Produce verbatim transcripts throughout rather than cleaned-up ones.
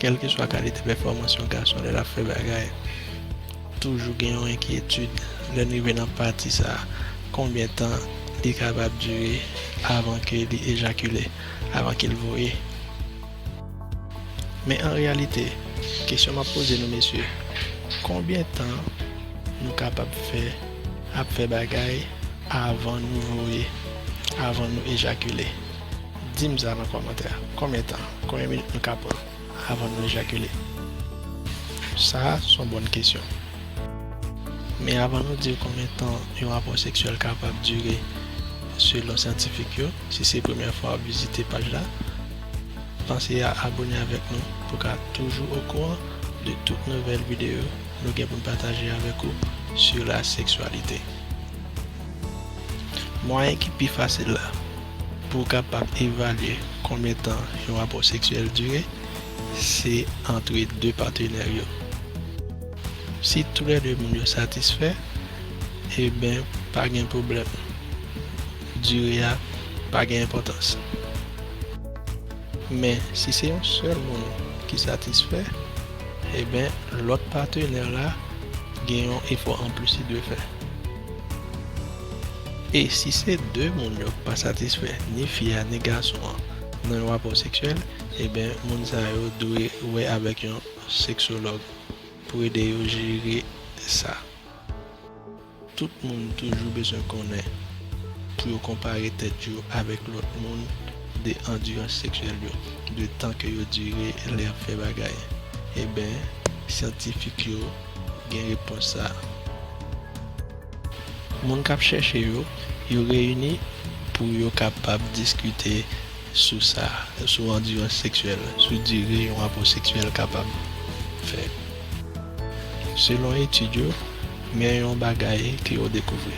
Kèlkeswa kalite pèfòmans yon gason lè l ap fè bagay, toujou gen yon enkyetid lè n rive nan pati sa a, konbyen tan li kapab dire avan ke li ejakile, avan ke l voye. Men an reyalite, kesyon m ap poze nou, mesye, konbyen tan nou kapab fè ap fè bagay avan nou voye, avan nou ejakile? Di m sa nan kòmantè. Konbyen tan? Konbyen minit nou ka pran avan nou ejakile? Sa a se yon bòn kesyon. Men avan nou di w konbyen tan yon rapò seksyèl kapab dire selon syantifik yo, si se premyè fwa w ap vizite paj la, panse a abone avèk nou pou w ka toujou okouran de tout nouvèl videyo nou gen pou n pataje avèk ou sou la seksyalite. Mwayen ki pi fasil la pou w kapab evalye konbyen tan yon rapò seksyèl dire, se ant de patenè yo. Si toulède moun yo satisfè, ebyen, pa gen pwoblèm. Dire a pa gen enpòtans. Men, si se yon sèl moun ki satisfè, ebyen, lòt patenè la gen yon efò anplis li dwe fè. E si se de moun yo k pa satisfè, ni fi a ni gason an, nan yon rapò seksyèl, ebyen, moun sa yo dwe wè avèk yon seksològ pou ede yo jere sa. Tout moun toujou bezwen konnen pou yo konpare tèt yo avèk lòt moun de andirans seksyèl yo, de tan ke yo dire lè y ap fè bagay. Ebyen, syantifik yo gen repons sa a. Moun k ap chèche yo, yo reyini pou yo kapab diskite sou sa, sou andirans seksyèl, sou dire yon rapò seksyèl kapab fè. Selon etid yo, men yon bagay ke yo dekouvri.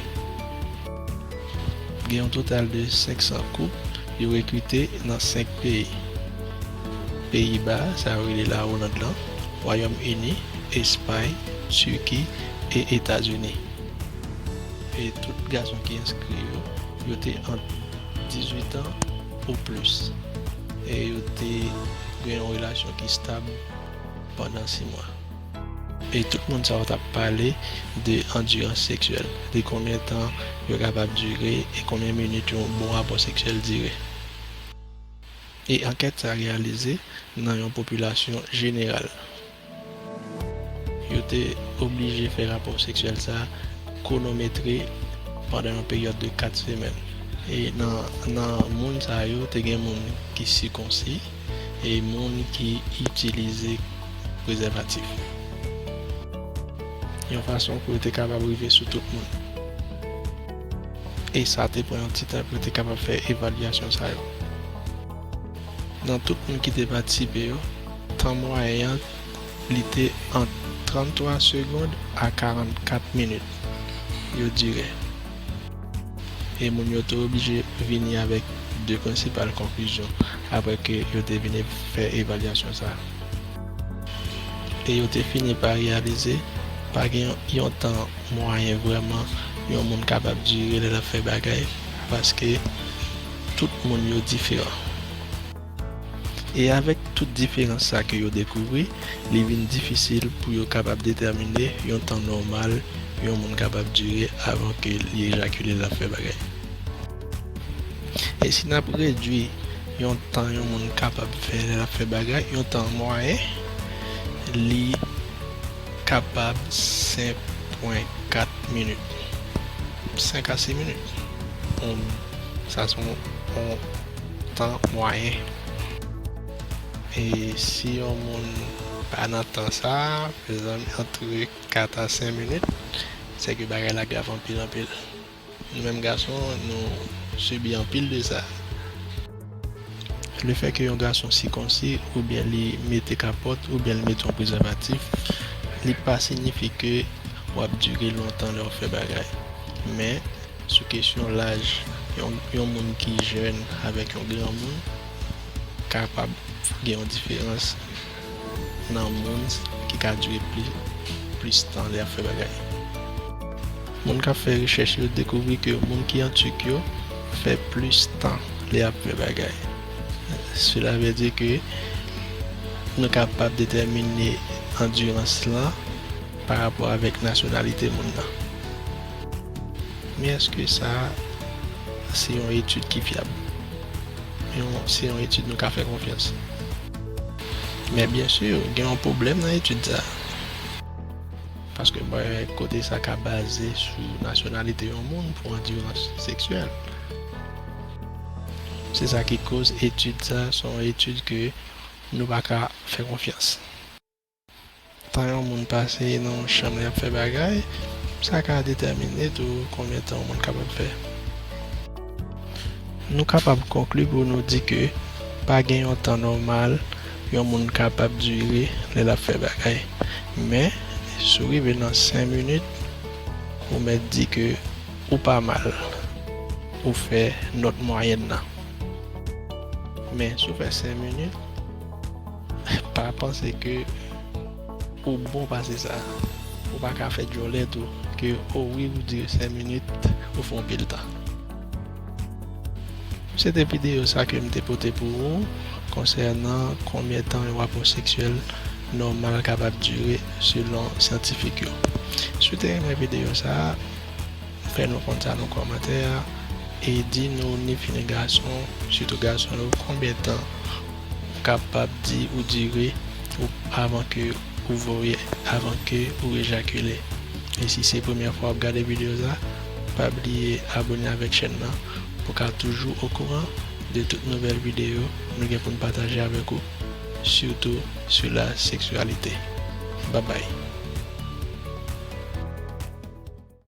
Gen yon total de senk san koup yo rekrite nan senk peyi. Peyiba, sa yo rele Lawoland lan, Wayòm Ini, Espay, Tiki e Etazini. E tout gason ki enskri yo, yo te ant dizuit an ou plis. E yo te gen yon relasyon ki stab pandan sis mwa. E tout moun sa yo t ap pale de andirans seksyèl, de konbyen tan yo kapab dire e konbyen minit yon bon rapò seksyèl dire. E ankèt sa a reyalize nan yon popilasyon jeneral. Yo te oblije fè rapò seksyèl sa a kwonometre pandan yon peryòd de kat semèn. E nan, nan moun sa yo, te gen moun ki sikonsi e moun ki itilize prezèvatif. Yon fason pou yo te kapab rive sou tout moun. E sa te pran yon ti tan pou yo te kapab fè evalyasyon sa yo. Nan tout moun ki te patisipe yo, tan mwayen an, li te ant tranntwa segonn a karannkat minit, yo dire. E moun yo te oblije vini avèk de prensipal konklizyon apre ke yo te vini fè evalyasyon sa a. E yo te fini pa reyalize pa gen yon tan mwayen vrèman yon moun kapab dire lè l ap fè bagay, paske tout moun yo diferan. E avèk tout diferans sa ke yo dekouvri, li vin difisil pou yo kapab detèmine yon tan nòmal yon moun kapab dire avan ke li ejakile lè l ap fè bagay. E si n ap redui yon tan yon moun kapab fè lè l ap fè bagay, yon tan mwayen, li kapab senk pwen kat minit. Senk a sis minit. Yon, sa se yon, yon tan mwayen. E si yon moun pa nan tan sa a, mezanmi, ant kat a senk minit, se ke bagay la grav anpil, anpil. Nou menm gason, nou sibi anpil de sa. Lefètke yon gason sikonsi oubyen li mete kapòt oubyen li mete yon prezèvatif, li pa siyifi ke w ap dire lontan lè w fè bagay. Men, sou kesyon laj, yon, yon moun ki jèn avèk yon granmoun kapab gen yon diferans nan moun ki ka dire pli, plis tan lè y ap fè bagay. Moun k ap fè rechèch yo dekouvri ke moun ki an tchik yo fè plis tan lè y ap fè bagay. Sela vle di ke nou kapab detèmine andirans lan pa rapò avèk nasyonalite moun nan. Men èske sa se yon etid ki fyab? Yon, se yon etid nou ka fè konfyans? Men byen si, gen yon pwoblèm nan etid sa. Paske mwen wè kote sa ka baze sou nasyonalite yon moun pou andirans seksyèl. Se sa ki koz etid sa, se yon etid ke nou pa ka fè konfyans. Tan yon moun pase nan yon chanm lè y ap fè bagay, sa ka detèmine tou konbyen tan yon moun kapab fè. Nou kapab konkli pou nou di ke pa gen yon tan nòmal yon moun kapab dire lè l ap fè bagay. Men, si w rive nan senk minit, ou mèt di ke ou pa mal. Ou fè nòt mwayèn nan. Men, si w fè senk minit, pa panse ke ou bon pase sa. Ou pa ka fè djòlè tou ke, o wi, ou dire senk minit, ou fè anpil tan. Se te videyo sa ke m te pote pou ou konsènan konbyen tan yon rapò seksyèl nòmal kapab dire selon syantifik yo. Si w te renmen videyo sa a, fè nou konn sa nan kòmantè a e di nou, ni fi ni gason, sitou gason yo, konbyen tan ou kapab di ou dire ou avan ke ou voye, avan ke ou ejakile. E si se premyè fwa w ap gade videyo sa, pa bliye abone avèk chèn nan pou w ka toujou okouran de tout nouvèl videyo nou gen pou n pataje avèk ou, sitou sou la seksyalite. Babay.